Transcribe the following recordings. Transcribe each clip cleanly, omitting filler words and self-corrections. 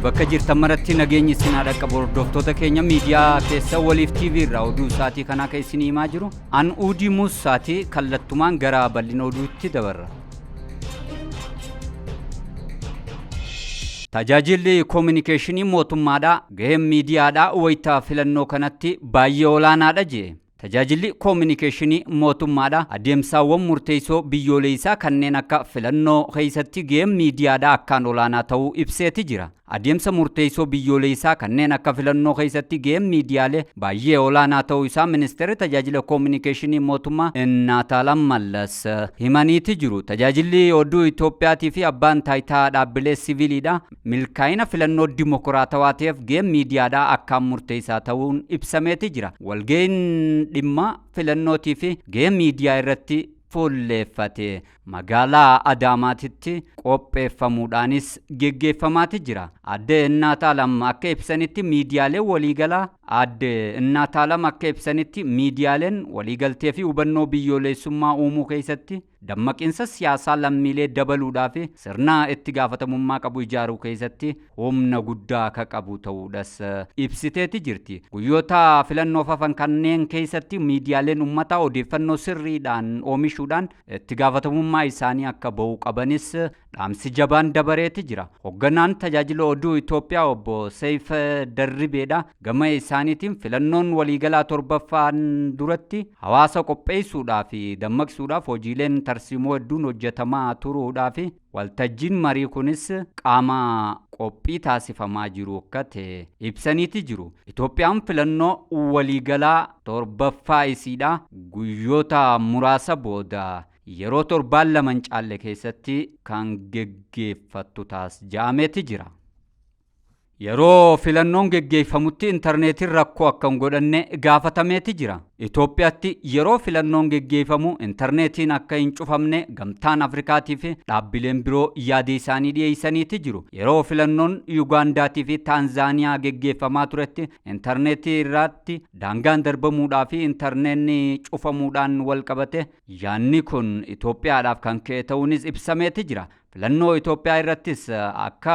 Bakka jirtan maratti nageenyi isin haa dhaqqabu. Hordoftoota keenya miidiyaa keessa waliif TV irraa oduu isaatii kanaa kan isin himaa jiru. An Uudii Muussaatii kallattumaan gara bal'ina oduutti dabarra. Tajaajilli koominikeeshinii mootummaadhaa gaheen miidiyaadhaa wayita filannoo kanatti baay'ee olaanaadha jee. Tajaajilli koominikeeshinii mootummaadhaa adeemsaawwan murteessoo biyyoolessaa kanneen akka filannoo keessatti gaheen miidiyaadhaa akkaan olaanaa ta'uu ibseeti jira. Adeemsa murteessoo biyyoolessaa kanneen akka filannoo keessatti gaheen miidiyaalee baay'ee olaanaa ta'uu isaa ministeerri tajaajila koominikeeshinii mootummaa Innaataalam Mallas himaniiti jiru. Tajaajilli oduu Itoophiyaatii fi abbaan taayitaa dhaabbilee siviiliidha. Milkaa'ina filannoo dimokiraatawaa ta'eef gaheen miidiyaadhaa akkaan murteessaa ta'uun ibsameeti jira. Walga'iin dhimma filannootii fi gahee miidiyaa irratti fuulleeffate magaalaa Adaamaatitti qopheeffamuudhaanis geggeeffamaati jira. Aadde Innaataalam akka ibsanitti miidiyaaleen waliigalaa Aadde Innaataalam akka ibsanitti miidiyaaleen waliigaltee fi hubannoo biyyoolessummaa uumuu keessatti dammaqinsa siyaasaa lammiilee dabaluudhaa fi sirna itti gaafatamummaa qabu ijaaruu keessatti humna guddaa akka qabu ta'uudhas ibsiteeti jirti. Guyyoota filannoof hafan kanneen keessatti miidiyaaleen uummataa odeeffannoo sirriidhaan oomishuudhaan itti gaafatamummaa isaanii akka ba'uu qabanis dhaamsi jabaan dabareeti jira. Hoogganaan tajaajila oduu Itoophiyaa obbo Seif Darribeedha. Gama isaaniitiin filannoon waliigalaa torbaffaan duratti hawaasa qopheessuudhaa fi dammaqsuudhaaf hojiileen tarsiimoo hedduun hojjetamaa turuudhaa fi waltajjiin marii kunis qaama qophii taasifamaa jiru akka ta'e ibsaniiti jiru. Itoophiyaan filannoo waliigalaa torbaffaa isiidha guyyoota muraasa booda yeroo torbaan lama hin caalle keessatti kan geggeeffattu taas ja'ameeti jira. Yeroo filannoon geggeeffamutti intarneetiin rakkoo akka hin godhanne gaafatameeti jira. Itoophiyaatti yeroo filannoon geggeeffamu intarneetiin akka hin cufamne gamtaan Afrikaatii fi dhaabbileen biroo yaada isaanii dhiyeessaniiti jiru. Yeroo filannoon Yugaandaatii fi Taanzaaniyaa geggeeffamaa turetti intarneetii irratti daangaan darbamuudhaa fi intarneetni cufamuudhaan wal qabate yaadni kun Itoophiyaadhaaf kan ka'e ta'uunis ibsameeti jira. Filannoo Itoophiyaa irrattis akka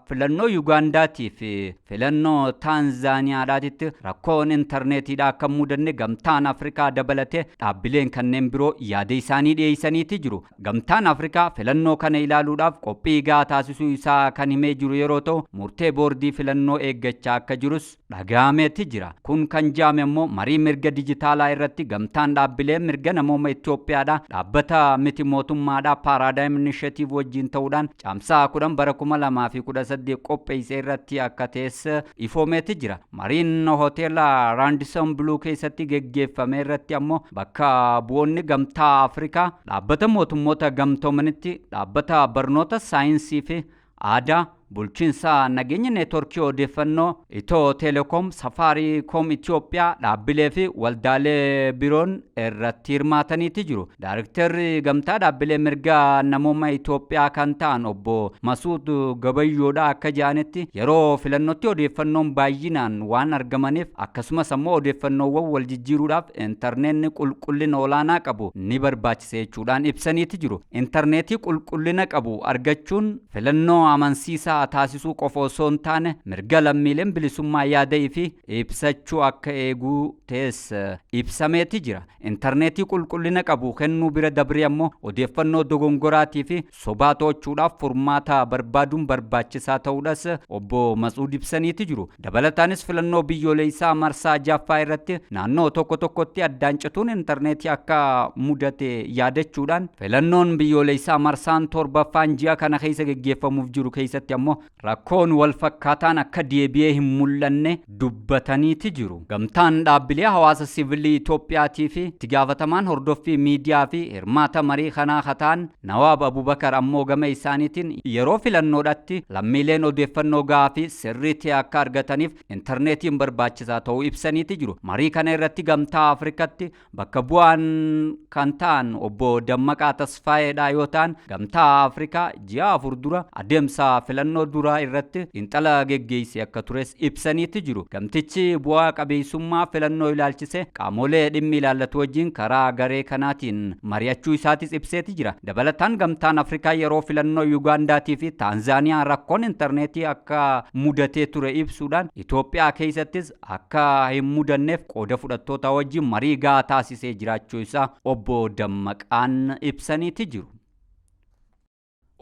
filannoo Yugaandaatii fi filannoo Taanzaaniyaadhaatitti rakkoon intarneetiidha akka hin mudanne gamtaan Afrikaa dabalatee dhaabbileen kanneen biroo yaada isaanii dhiyeessaniiti jiru. Gamtaan Afrikaa filannoo kana ilaaluudhaaf qophii gahaa taasisuu isaa kan himee jiru yeroo ta'u murtee boordii filannoo eeggachaa akka jirus dhaga'ameeti jira. Kun kan jaame immoo marii mirga dijitaalaa irratti gamtaan dhaabbilee mirga namooma Itoophiyaadha dhaabbata miti mootummaadha Paaraadaayim Inisheetiiv wajjin ta'uudhaan caamsaa 10 bara 2018 qopheesse irratti akka ta'es ifoomeeti jira. Mariin hoteela Raandison Biluu keessatti geggeeffame irratti ammoo bakka bu'oonni gamtaa Afrikaa dhaabbata mootummoota gamtoomanitti dhaabbata barnoota saayinsii fi aadaa bulchiinsa nageenya neetworkii odeeffannoo Itiyoo Telekoom Safaariikoom Itoophiyaa dhaabbilee fi waldaalee biroon irratti hirmaataniiti jiru. Daarektarri gamtaa dhaabbilee mirga namooma Itoophiyaa kan ta'an obbo Masuud Gabayyoodha akka jedhanitti yeroo filannootti odeeffannoon baay'inaan waan argamaniif akkasumas ammoo odeeffannoowwan wal jijjiiruudhaaf intarneetni qulqullina olaanaa qabu ni barbaachisa jechuudhaan ibsaniiti jiru. Intarneetii qulqullina qabu argachuun filannoo amansiisaa taasisuu qofa osoo hin taane mirga lammiileen bilisummaa yaada'ii fi ibsachuu akka eeguu ta'es ibsameeti jira. Intarneetii qulqullina qabu kennuu bira dabree ammoo odeeffannoo dogongoraatii fi sobaa to'achuudhaaf furmaata barbaaduun barbaachisaa ta'uudhas obbo Masuud ibsaniiti jiru. Dabalataanis filannoo biyyoolessaa marsaa jaaffaa irratti naannoo tokko tokkotti addaan cituun intarneetii akka mudate yaadachuudhaan filannoon biyyoolessaa marsaan torbaffaan ji'a kana keessa geggeeffamuuf jiru keessatti ammoo rakkoon wal fakkaataan akka deebi'ee hin mul'anne dubbataniiti jiru. Gamtaan dhaabbilee hawaasa siivilii Itoophiyaatii fi itti gaafatamaan hordoffii miidiyaa fi hirmaata marii kanaa kataan Nawaab Abubakar ammoo gama isaaniitiin yeroo filannoodhaatti lammiileen odeeffannoo gahaa fi sirrii ta'e akka argataniif intarneetiin barbaachisaa ta'uu ibsaniiti jiru. Marii kana irratti gamtaa Afrikatti bakka bu'aan kan ta'an obbo Dammaqaa Tasfaayeedha yoo ta'an gamtaa Afrikaa ji'a 4 dura adeemsa filannoo filannoo duraa irratti xiinxala geggeesse akka tures ibsaniiti jiru. Gamtichi bu'aa qabeessummaa filannoo ilaalchise qaamolee dhimmi ilaallatu wajjin karaa garee kanaatiin mari'achuu isaatis ibseeti jira. Dabalataan Gamtaan Afrikaa yeroo filannoo Yugaandaatii fi Taanzaaniyaa rakkoon intarneetii akka mudatee ture ibsuudhaan Itoophiyaa keessattis akka hin mudanneef qooda fudhattoota wajjin marii gahaa taasisee jiraachuu isaa obbo Dammaqaan ibsaniiti jiru.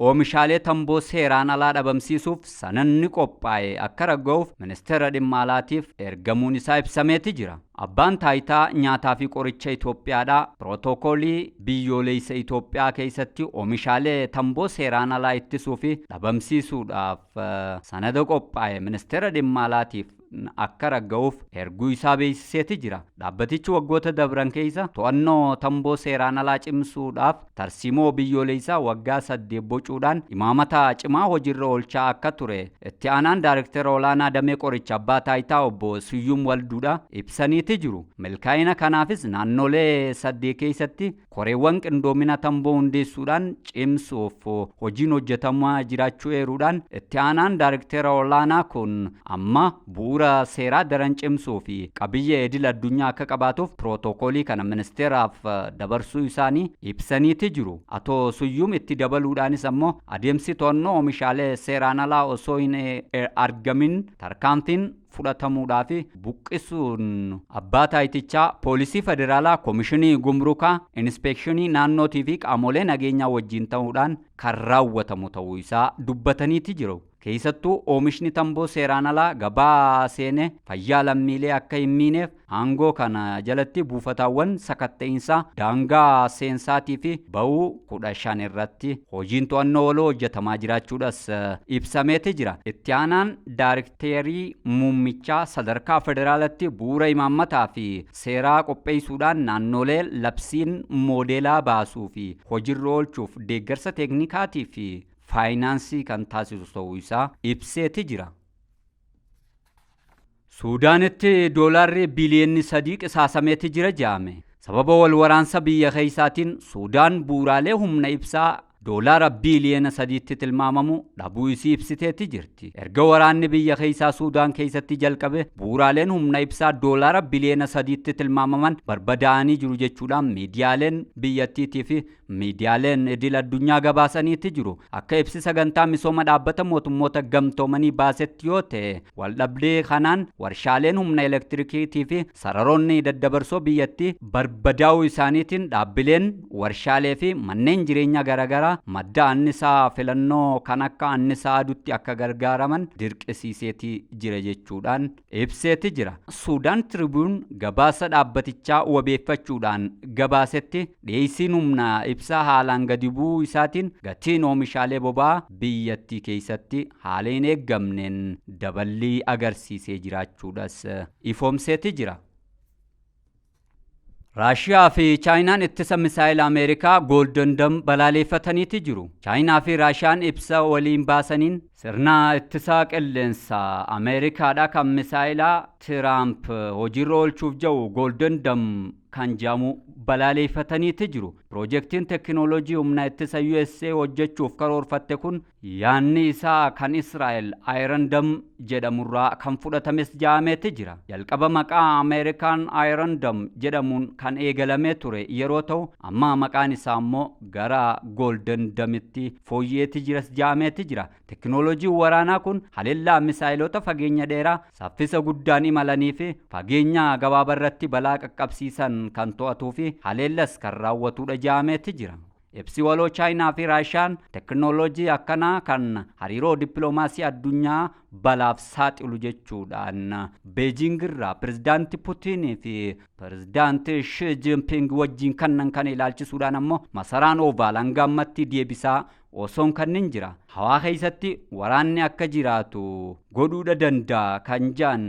Oomishaalee tamboo seeraan alaa dhabamsiisuuf sanadni qophaa'e akka ragga'uuf ministeera dhimma alaatiif ergamuun isaa ibsameeti jira. Abbaan taayitaa nyaataa fi qoricha Itoophiyaadhaa pirootokoolii biyyoolessa Itoophiyaa keessatti oomishaalee tamboo seeraan alaa ittisuu fi dhabamsiisuudhaaf sanada qophaa'e ministeera dhimma alaatiif akka ragga'uuf erguu isaa beeksiseeti jira. Dhaabbatichi waggoota dabran keessa to'annoo tamboo seeraan alaa cimsuudhaaf tarsiimoo biyyoolessaa waggaa 8 bocuudhaan imaamata cimaa hojiirra oolchaa akka ture itti aanaan daayirektara olaanaa damee qoricha abbaa taayitaa obbo Siyyum Walduudha ibsaniiti jiru. Milkaa'ina kanaafis naannolee 8 keessatti koreewwan qindoomina tamboo hundeessuudhaan cimsuuf hojiin hojjetamaa jiraachuu eeruudhaan itti aanaan daayirektara olaanaa kun amma bu'uura seeraa daran cimsuu fi qabiyyee idil addunyaa akka qabaatuuf pirootokoolii kana ministeeraaf dabarsuu isaanii ibsaniiti jiru. Atoo Siyyum itti dabaluudhaanis ammoo adeemsi to'annoo oomishaalee seeraan alaa osoo hin argamin tarkaanfiin fudhatamuudhaa fi buqqisuun abbaa taayitichaa poolisii federaalaa, koomishinii gumrukaa, inspeekshinii naannootii fi qaamolee nageenyaa wajjin ta'uudhaan kan raawwatamu ta'uu isaa dubbataniiti jiru. Keessattuu oomishni tamboo seeraan alaa gabaa seene fayyaa lammiilee akka hin miineef aangoo kana jalatti buufataawwan sakatta'iinsaa daangaa seensaatii fi ba'uu 15 irratti hojiin to'annoo waloo hojjetamaa jiraachuudhas ibsameeti jira. Itti aanaan daayirekteerii muummichaa sadarkaa federaalatti bu'uura imaammataa fi seeraa qopheessuudhaan naannolee labsiin moodeelaa baasuu fi hojiirra oolchuuf deeggarsa teeknikaatii fi faayinaansii kan taasisu ta'uu isaa ibseeti jira. Suudaanitti doolaarri biliyoonni 3 qisaasameeti jira jedhame. Sababa wal waraansa biyya keessaatiin Suudaan bu'uuraalee humna ibsaa doolaara biliyoona 3tti tilmaamamu dhabuu isii ibsiteeti jirti. Erga waraanni biyya keessaa Suudaan keessatti jalqabe bu'uuraaleen humna ibsaa doolaara biliyoona 3tti tilmaamaman barbadaa'anii jiru jechuudhaan miidiyaaleen biyyattiitii fi miidiyaaleen idil addunyaa gabaasaniiti jiru. Akka ibsi sagantaa misooma dhaabbata mootummoota gamtoomanii baasetti yoo ta'e waldhabdee kanaan warshaaleen humna elektirikiitii fi sararoonni daddabarsoo biyyattii barbadaa'uu isaaniitiin dhaabbileen warshaalee fi manneen jireenyaa garaagaraa madda annisaa filannoo kan akka annisaa aduutti akka gargaaraman dirqisiiseeti jira jechuudhaan ibseeti jira. Suudaan Tiribuun gabaasa dhaabbatichaa wabeeffachuudhaan gabaasetti dhiyeessiin humna ibsaa haalaan gadi bu'uu isaatiin gatiin oomishaalee boba'aa biyyattii keessatti haala hin eeggamneen daballii agarsiisee jiraachuudhas ifoomseeti jira. Raashiyaa fi Chaayinaan ittisa misaayila Ameerikaa Golden Dome balaaleffataniiti jiru. Chaayinaa fi Raashiyaan ibsa waliin baasaniin sirna ittisa qilleensaa Ameerikaadha kan misaayila Tiraamp hojiirra oolchuuf jiru Golden Dome kan jedhamu balaaleffataniiti jiru. Piroojeektiin teekinooloojii humna ittisa USA hojjechuuf karoorfatte kun yaanni isaa kan Israa'el Iron Dome jedhamurraa kan fudhatames jedhameeti jira. Jalqaba maqaa Ameerikaan Iron Dome jedhamuun kan eegalamee ture yeroo ta'u amma maqaan isaa immoo gara Golden Dometti fooyyeeti jiras jedhameeti jira. Teekinooloojiin waraanaa kun haleellaa misaayilota fageenya dheeraa saffisa guddaan imalanii fi fageenya gabaabarratti balaa qaqqabsiisan kan to'atuu fi haleellas kan raawwatudha jedhameeti jira. Ibsi waloo Chaayinaa fi Raashiyaan teekinooloojii akkanaa kan hariiroo dippiloomaasii addunyaa balaaf saaxilu jechuudhaan Beejiing irraa pirezidaantii Putiin fi pirezidaantii Shi Jinping wajjin kannan kana ilaalchisuudhaan ammoo masaraan Ovaal hanga ammatti deebisaa osoon kannin jira. Hawaa keessatti waraanni akka jiraatu godhuudha danda'a kan jedhan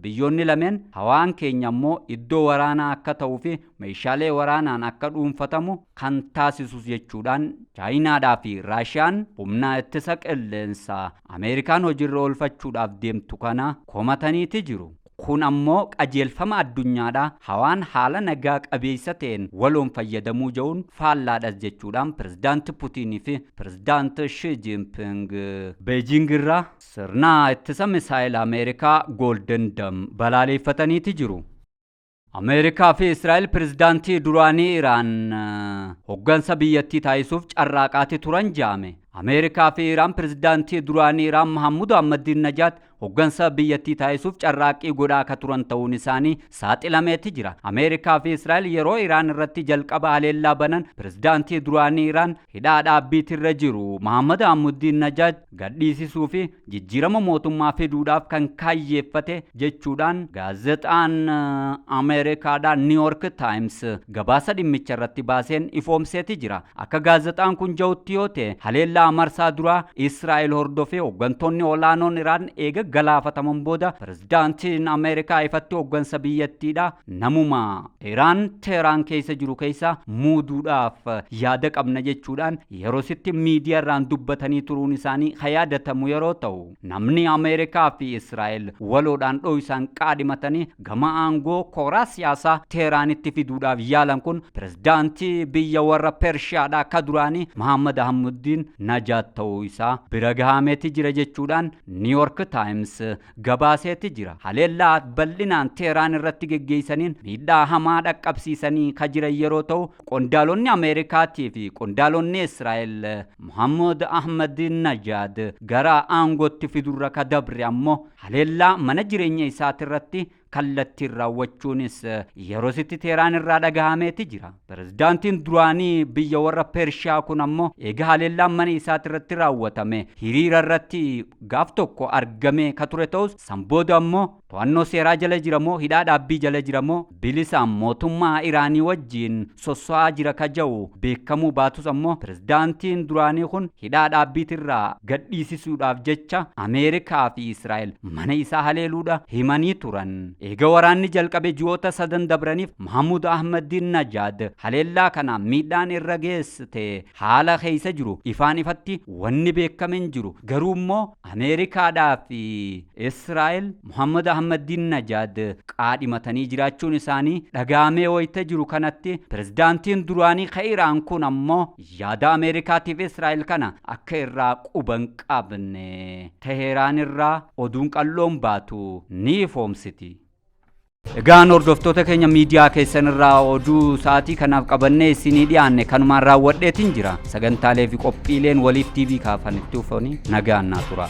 biyyoonni lameen hawaan keenya ammoo iddoo waraanaa akka ta'uu fi meeshaalee waraanaan akka dhuunfatamu kan taasisus jechuudhaan Chaayinaadhaa fi Raashiyaan humna ittisa qilleensaa Ameerikaan hojiirra oolfachuudhaaf deemtu kana komataniiti jiru. Kun ammoo qajeelfama addunyaadhaa hawaan haala nagaa qabeessa ta'een waloon fayyadamuu ja'uun faallaadhas jechuudhaan pirezidaanti Putinii fi pirezidaanti Shi Jinping Beejiing irraa sirna ittisa misaa'ila Ameerikaa Golden Dome balaaleeffataniiti jiru. Ameerikaa fi Israa'el pirezidaantii duraanii Iraan hoggansa biyyattii taasisuuf carraaqaati turan jaame. Ameerikaa fi Iraan pirezidaantii duraanii Iraan Mahammud Ahmadinejad hoggansa biyyattii taasisuuf carraaqqii godhaa akka turan ta'uun isaanii saaxilameeti jira. Ameerikaa fi Israa'el yeroo Iraan irratti jalqaba haleellaa banan pirezidaantii duraanii Iraan hidhaa dhaabbiitirra jiru Mahammad Ahmadinejad gadhiisisuu fi jijjiirama mootummaa fiduudhaaf kan kaayyeeffate jechuudhaan gaazexaan Ameerikaadhaa New York Times gabaasa dhimmicha irratti baaseen ifoomseeti jira. Akka gaazexaan kun ja'utti yoo ta'e, haleellaa marsaa duraa Israa'el hordofee hooggantoonni olaanoon Iraan eega galaafataman booda pirezidaantiin Ameerikaa ifatti hooggansa biyyattiidha namuma Iraan Teheraan keessa jiru keessa muuduudhaaf yaada qabna jechuudhaan yerositti miidiyaa irraan dubbatanii turuun isaanii kan yaadatamu yeroo ta'u, namni Ameerikaa fi Israa'el waloodhaan dho'isaan qaadhimatanii gama aangoo kooraa siyaasaa Teeraanitti fiduudhaaf yaalan kun pirezidaantii biyya warra Pershiyaadhaa akka duraanii Mahammad Ahmaddiin Najaat ta'uu isaa bira gahameeti jira jechuudhaan New York Times gabaaseeti jira. Haleellaa bal'inaan Teeraan irratti geggeessaniin miidhaa hamaa dhaqqabsiisanii ka jiran yeroo ta'u, qondaalonni Ameerikaatii fi qondaalonni Israa'el Muhammad Ahmadinejad gara aangootti fidurra ka dabre ammoo haleellaa mana jireenya isaatirratti kallattiin raawwachuunis yerositti Teeraan irraa dhagahameeti jira. Pirezidaantiin duraanii biyya warra Pershiyaa kun ammoo eega haleellaan mana isaatirratti raawwatame hiriira irratti gaaf tokko argamee ka ture ta'us, san booda ammoo to'annoo seeraa jala jira moo hidhaa dhaabbii jala jira moo bilisaan mootummaa Iraanii wajjiin sosso'aa jira ka ja'u beekamuu baatus, ammoo pirezidaantiin duraanii kun hidhaa dhaabbiitirraa gadhiisisuudhaaf jecha Ameerikaa fi Israa'el mana isaa haleeluudha himanii turan. Eega waraanni jalqabe ji'oota sadan dabraniif Mahammud Ahmadinejad haleellaa kanaan miidhaan irra geessite haala keessa jiru ifaan ifatti wanni beekame hin jiru. Garuu immoo Ameerikaadhaa fi Israa'el Muhammad Ahmadinejad qaadhimatanii jiraachuun isaanii dhagaamee wayita jiru kanatti, pirezidaantiin duraanii ka Iraan kun ammoo yaada Ameerikaatiif Israa'el kana akka irraa quban qabne Teheraan irraa oduun qal'oon baatu ni ifoomsiti. Egaan hordoftoota keenya, miidiyaa keessan irraa oduu sa'aatii kanaaf qabannee isinii dhiyaanne kanumaan raawwadheetiin jira. Sagantaalee fi qophiileen Waliif TV kaafan itti ufanii nagaan naa tura.